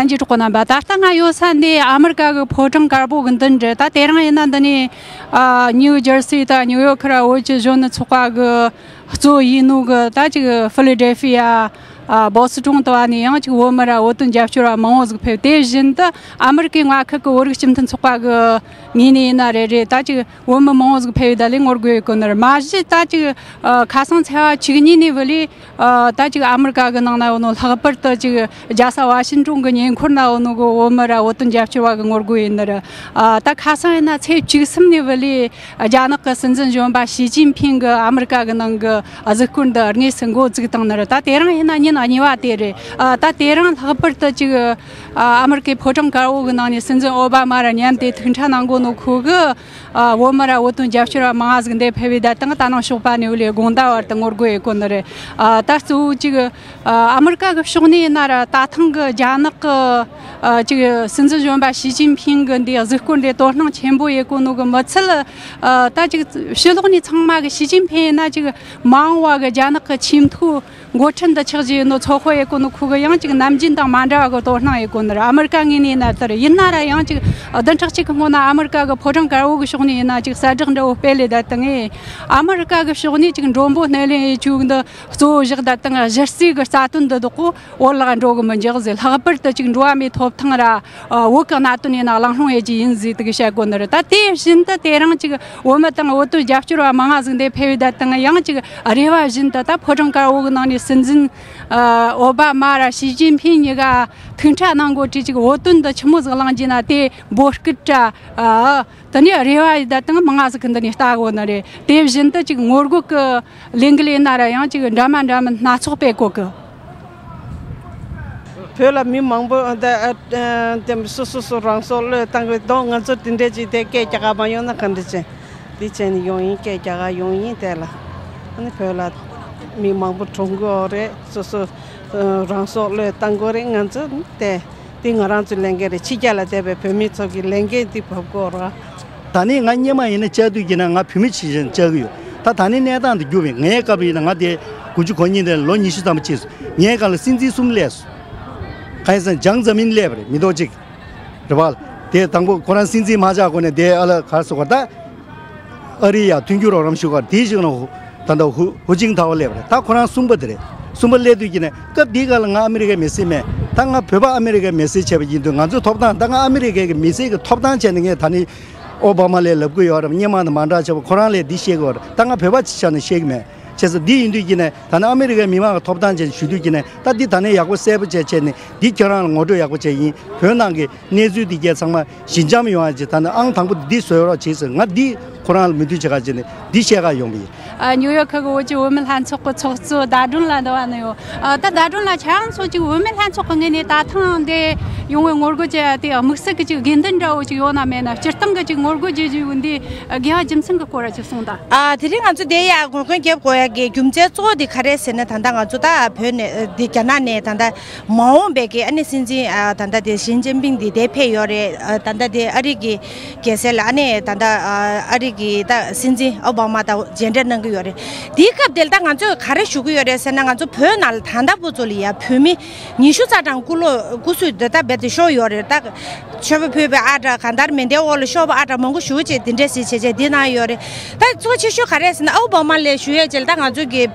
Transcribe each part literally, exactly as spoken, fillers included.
གྱི་གྲོགས་པོ་རྣམ་པ། ད་ལྟ་ང་ཡོད་ས་འདི་ཨ་མི་རི་ཀ་གི་ཕོ་བྲང་དཀར་པོ་གི་མདུན་རེད། ད་དེ་རིང་ཡིན་ན་འདི་ནས་ཨ་ནིའུ་ཇར་སི་དང་ནིའུ་ཡོག་ཁི་ར་བོད་ཀྱི་གཞོན་ནུ་ཚོགས་པ་གི་གཙོ་ཡིན་ནོ་གི་ད་ཅིག་ཧྥི་ལི་ཌེལ་ཧྥི་ཡ། ཨ་བོ་སི་ཊོན་དུ་བ་ནས་ཡང་ཅིག་བོད་མི་ར་བོད་དོན་རྒྱབ་སྐྱོར་བ་མང་བོ་ཟིག་ཕེབས། དེ་བཞིན་དུ་ཨ་མི་རི་ཀའི་མངའ་ཁུལ་གི་བོད་རིགས་སྤྱི་མཐུན་ཚོགས་པ་གི་ངོས་ནས་ཡིན་ན་རེད་རེད། ད་ཅིག་བོད་མི་མང་བོ་ཟིག་ཕེབས་ཡོད་ད་ལས་ངོ་རྒོལ་ཡོད་གོ་ནི་རེད། མ་གཞི་ད་ཅིག་ཨ་ཁ་སང་ཚེས་པ་བཅུ་གཉིས་ནས་བུད་ལས་ཨ་ད་ཅིག་ཨ་མི་རི་ཀ་གི་ནང་ན་ཡོད་ནོ། ལྷག་པར་དུ་ཅིག་རྒྱལ་ས་ཝ་ཤིང་ཏོན་གི་ཉེ་འཁོར་ན་ཡོད་ནོ་གི་བོད་མི་ར་བོད་དོན་རྒྱབ་སྐྱོར་བ་གི་ངོ་རྒོལ་ཡིན་ནི་རེད། ཨ་ད་ཁ་སང་ཡིན་ན་ཚེས་བཅུ་གསུམ་ནས་བུད་ལས་རྒྱ་ནག་གི་སྲིད་འཛིན་གཞོན་པ་ཞི་ཅིན་ཕིང་གི་ཨ་མི་རི་ཀ་གི་ནང་གི་གཟིགས་སྐོར་འདི་དངོས་སུ་འགོ་བཙུགས་བཏང་ནི་རེད། ད་དེ་རིང་ཡིན་ན་ཉིན་གཉིས་པ་དེ་རེད། ཨ་ད་དེ་རིང་ལྷག་པར་དུ་ཅིག་ཨ་ཨ་མི་རི་ཀའི་ཕོ་བྲང་དཀར་པོ་གི་ནང་ནས་སྲིད་འཛིན་ཨོ་བྷ་མ་ར་མཉམ་དུ་ཐུག་འཕྲད་གནང་གོ་ནོ་ཁོ་གི་ཨ་བོད་མི་ར་བོད་དོན་རྒྱབ་སྐྱོར་བ་མང་ང་ཟིག་འདི་ཕེབས་པའི་ད་དང་ད་ནང་ཞོགས་པ་ནས་བུད་ལས་དགོང་དག་བར་དུ་ངོ་རྒོལ་ཡེད་གོ་ནི་རེད། ཨ་ད་གཙོ་བོ་ཅིག་ཨ་ཨ་མི་རི་ཀ་གི་ཕྱོགས་ནས་ཡིན་ན་ར་ད་ཐེངས་གི་རྒྱ་ནག་གི་ཨ་ཅིག་སྲིད་འཛིན་གཞོན་པ་ཞི་ཅིན་ཕིང་གི་འདི་གཟིགས་སྐོར་འདི་དོ་སྣང་ཆེན་པོ་ཡེད་གོ་ནོ་གི་མི་ཚད། ཨ་ད་ཅིག་ཕྱི་ལོགས་ནས་ཚང་མ་གི་ཞི་ཅིན་ཕིང་ཡིན་ན་ཅིག་མ་འོངས་པ་གི་རྒྱ་ནག་གི་ཆེས་མཐོའི་འགོ་ཁྲིད་འདི་ཆགས་ཀྱི་ཡིན་ནོ་ཚོད་དཔག་ཡེད་གོ་ནོ་ཁོ་གི་ཡང་ཅིག་ནམ་རྒྱུན་དང་མ་འདྲ་བ་གི་དོ་སྣང་ཡེད་གོ་ནི་རེད། ཨ་མི་རི་ཀ་ངོས་ནས་ཡིན་ན་ལྟར་ཡིན་ན་ར་ཡང་ཅིག་བདུན་ཕྲག་གཅིག་གི་སྔོན་ན་ཨ་མི་རི་ཀ་གི་ཕོ་བྲང་དཀར་པོ་གི་ཕྱོགས་ནས་ཡིན་ན་ཅིག་གསལ་བསྒྲགས་འདྲ་བོ་སྤེལ་ལེ་ད་དང་ཨེ་ཨ་མི་རི་ཀ་གི་ཕྱོགས་ནས་ཅིག་མགྲོན་པོ་སྣེ་ལེན་ཡེད་རྒྱུ་འདི་གཙོ་བོ་བཞག་ད་དང་གཞི་རྩའི་གི་རྩ་དོན་འདི་དག་གོ་འོར་ལག་འགྲོ་གི་མི་འཇུག་ཟེར། ལྷག་པར་དུ་ཅིག་འགྲོ་བ་མིའི་ཐོབ་ཐང་ར་ཨ་བོད་གི་གནད་དོན་ཡིན་ན་གླེང་སློང་ཡེད་རྒྱུ་ཡིན་ཟེར་དེ་གི་བཤད་གོ་ནི་རེད། ད་དེ་བཞིན་དུ་དེ་རིང་ཅིག་བོད་མི་དང་བོད་དོན་རྒྱབ་སྐྱོར་བ་མང་ང་ཟིག་འདི་ཕེབས་ཡོད་ད་དང་ཡང་ཅིག་རེ་བ་བཞིན་དུ་ད་ཕོ་བྲང་དཀར་པོ་གི་ནང་ནས་སྲིད་འཛིན་ཨ་ཨོ་བྷ་མ་ར་ཞི་ཅིན་ཕིང་གཉིས་ཀ་ཐུག་འཕྲད་གནང་གོ་དུས་ཅིག་བོད་དོན་འདི་ཆི་མོ་ཟིག་གླེང་རྒྱུ་ན་དེ་འབོད་སྐུལ་ར་ཨ་དེ་ནས་རེ་བ་ཡེད་ད་དང་མང་ང་ཟིག་གི་འདི་ནས་ལྟ་གོ་ནི་རེད། དེ་བཞིན་དུ་ཅིག་ངོ་རྒོལ་གི་ལས་འགུལ་ཡིན་ན་ར་ཡང་ཅིག་འདྲ་མ་འདྲ་མིན་སྣ་ཚོགས་སྤེལ་གོ་གི། བོད་ལ་མི་མང་པོ་ད་ཨ་ཨ་དེ་སོ་སོ་སོ་རང་སྲོག་བློས་བཏང་གི་འདུག་ང་ཚོ་དེ་འདྲས་ཅིག་དེ་སྐད་རྒྱག་ག་མ་ཡོང་ན་ག་འདྲ་བྱེད། འདི་བྱས་ནས་ཡོང་ཡིན། སྐད་རྒྱག་ག་ཡོང་ཡིན། དེ་ལ་ཨ་ནི་བོད་ལ་མི་མང་པོ་གྲོངས་ཀྱི་ཡོད་རེད། སོ་སོ་ཨ་རང་སྲོག་བློས་བཏང་དགོས་རེད། ང་ཚོ་དེ་འདི་ང་རང་ཚོའི་ལས་འགན་རེད། ཕྱི་རྒྱལ་ལ་བསྡད་པའི་བོད་མི་ཚོ་གི་ལས་འགན་འདི་བབས་དགོས་རེད། ད་ནི་ང་སྔོན་མ་ཡིན་ན་བཅར་དུས་ཀྱི་ན་ང་བོད་མི་ཇི་བཞིན་བཅར་གི་ཡོད། ད་ད་ནི་གནས་སྟངས་དེ་འགྱུར་བས། ངའི་སྐབས་ཡིན་ན་ང་དེ་དགུ་བཅུ་གོ་གཉིས་དེ་ལོ་ཉི་ཤུ་ཙམ་ཕྱིན་སོང་། ངའི་སྒང་ལ་སྲིད་འཛིན་གསུམ་སླེབས་སོང་། གང་ཡིན་ཟེར་ན་ལྗང་ཛ་མིན་སླེབས་པ་རེད། མི་ཐོག་གཅིག་རེད་པ། དེ་དང་པོ་ཁོ་རང་སྲིད་འཛིན་མ་ཆགས་གོང་ནས་དེ་ཨ་ལ་ག་རེ་ཟེར་དགོས་ད། ཨ་རི་ཡ་མཐུན་འགྱུར་རོགས་རམ་ཞུ་གར་དེའི་གཞུག་ན་ཧུ་ད་ལྟ་ཧུ་ཧུ་ཅིང་ཐའོ་སླེབས་པ་རེད། ད་ཁོ་རང་གསུམ་པ་དེ་རེད། གསུམ་པ་སླེབས་དུས་ཀྱི་ནས་སྐབས་འདིའི་སྒང་ལ་ང་ཨ་མི་རི་ཀའི་མི་སེར་མེད། ད་ང་བོད་པ་ཨ་མི་རི་ཀའི་མི་སེར་བྱས་པ་ཡིན་དུས་ང་ཚོའི་ཐོབ་ཐང་། ད་ང་ཨ་མི་རི་ཀའི་མི་སེར་གྱི་ཐོབ་ཐང་བྱས་ནས་ངས་ད་ནི་ཨོ་བྷ་མ་ལས་ལབ་གི་ཡོད་རེད། སྔོན་མ་དང་མ་འདྲ་བྱས་པ་ཁོ་རང་ལས་འདི་བཤད་གི་ཡོད་རེད། ད་ང་བོད་པ་ཅིག་ཆགས་ནས་བཤད་གི་མེད། བྱས་ཙང་འདི་ཡིན་དུས་ཀྱི་ནས་ད་ནི་ཨ་མི་རི་ཀའི་མི་མང་གི་ཐོབ་ཐང་བྱས་ནས་ཞུ་དུས་ཀྱི་ནས་ད་འདི་ད་ནས་ཡག་པོ་གསལ་པོ་བྱས་བྱས་ནས་འདི་ཁྱོད་རང་ལ་ངོ་སྤྲོད་ཡག་པོ་བྱས་ཡིན། བོད་ནང་གི་གནས་ཚུལ་འདི་གས་ཚང་མ་ཞི་འཇམ་ཡོང་ཡ་ཅིག་ད་ནི་ཨང་དང་པོ་འདི་བཟོས་རོགས་བྱེད་ཟེར། ང་འདི་ཁོ་རང་ལ་མོས་མཐུན་བྱེད་ག་བྱས་ནས་འདི་བཤད་ག་ཡོང་པ་ཡིན། ཨ་ནིའུ་ཡོག་ཁུལ་གྱི་བོད་ཀྱི་བུད་མེད་ལྷན་ཚོགས་ཀྱི་ཚོགས་གཙོ་ཟླ་སྒྲོན་ལགས་འདི་བ་ནི་ཡོད། ཨ་ད་ཟླ་སྒྲོན་ལགས་ཁྱེད་རང་ཚོ་ཅིག་བུད་མེད་ལྷན་ཚོགས་ཀྱི་ངོས་ནས་ད་ཐེངས་འདི་ཡོང་བའི་ངོ་རྒོལ་བྱེད་ཡ་དེ་དམིགས་བསལ་གྱི་ཅིག་དགོས་འདུན་འདྲ་བོ་ཅིག་ཡོད་ན་མེད་ན། སྤྱིར་བཏང་གི་ཅིག་ངོ་རྒོལ་བྱེད་རྒྱུ་འདི་དགོས་པ་རྒྱུ་མཚན་གྱི་སྐོར་ཅིག་གསུངས་དང་། ཨ་དེ་རིང་ང་ཚོ་འདི་ཡ་ངོ་རྒོལ་རྒྱབ་དགོས་ཡ་གི་རྒྱུ་མཚན་གཙོ་བོ་དེ་ག་རེ་ཟེར་ན། ད་ལྟ་ང་ཚོ་ད་བོད་ནས་འདི་རྒྱ་ནག་ནས་ད་ལྟ་མ་འོངས་པའི་གི་ཨ་ནི་སྲིད་འཛིན་ཨ་ད་ལྟ་དེ་ཞི་ཅིན་ཕིང་འདི་དེ་ཕེབས་ཡོད་རེད། ཨ་ད་ལྟ་དེ་ཨ་རི་གི་རྒྱལ་སའི་ལ་ཨ་ནི་ད་ལྟ་ཨ་རི་གི་ད་སྲིད་འཛིན་ཨོ་བྷ་མ་དང་མཇལ་འཕྲད་གནང་གི་ཡོད་རེད། དེའི་སྐབས་དེ་ལ་ད་ང་ཚོས་ག་རེ་ཞུ་གི་ཡོད་རེད་ཟེར་ན། ང་ཚོ་བོད་ནང་ལ་ད་ལྟ་བུ་ཚོ་ལ་ཡ་བོད་མི་ཉི་ཤུ་རྩ་གྲངས་སྐུ་ལོ་སྐུ་གཟུགས་འདི་ལྟ་བས་དེ་ཤོར་ཡོད་རེད། ད་མཆོད་པ་ཕུལ་བའི་ཨ་འདྲ་གང་ལྟར་མེ་མདའི་འོག་ལ་ཤོར་བ་ཨ་འདྲ་མང་པོ་ཞེ་པོ་ཅིག་དེ་འདྲས་ཟེར་བྱས་བྱས་འདི་གནང་ཡོད་རེད། ད་གཙོ་ཆེ་ཤོས་ག་རེ་ཟེར་ན། ཨོ་བྷ་མ་ལས་ཞུ་ཡས་ཅིག་ལ་ད་ང་ཚོ་གི་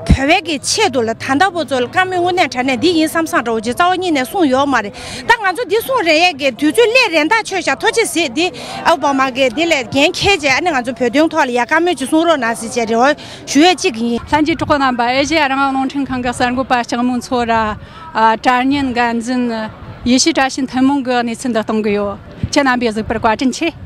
བོད་པའི་གི་ཆེད་དུ་ལ་ད་ལྟ་བུ་ཚོ་ལ་བཀའ་མོལ་དངོས་གནས་དྲང་གནས་འདི་ཡིན་བསམ་བསམ་འདྲ་བོ་ཅིག་རྩ་བ་ཉིད་ནས་གསུངས་ཡོད་མ་རེད། ད་ང་ཚོ་འདི་གསུང་རན་ཡས་ཀྱི་དུས་ཚོད་སླེབས་རན་ཐག་ཆོད་ཤག་ཐུགས་རྗེ་གཟིགས། འདི་ཨོ་བྷ་མ་གིས་འདི་ལས་འགན་འཁྱེར་བྱས་ཨ་ནི་ང་ཚོ་བོད་དོན་ཐོག་ལ་ཡ་བཀའ་མོལ་ཅིག་གསུང་རོགས་གནང་ཟེར་བྱས་རེ་བ་ཞུ་ཡས་གཅིག་ཡིན། ལྷན་རྒྱས་གྲོགས་པོ་རྣམ་པ། ཨེ་ཤེ་ཡ་རང་དབང་རླུང་འཕྲིན་ཁང་གི་གསར་འགོད་པ་ལྕགས་མོ་མཚོ་ར་ཨ་དྲ་བརྙན་འགན་འཛིན་ཡེ་ཤེས་བཀྲ་ཤིས་ཐུན་མོང་གི་གནས་ཚུལ་འདི་གཏོང་གི་ཡོད། ཁྱེད་རྣམ་པས་གཟིགས་པར་བཀའ་དྲིན་ཆེ།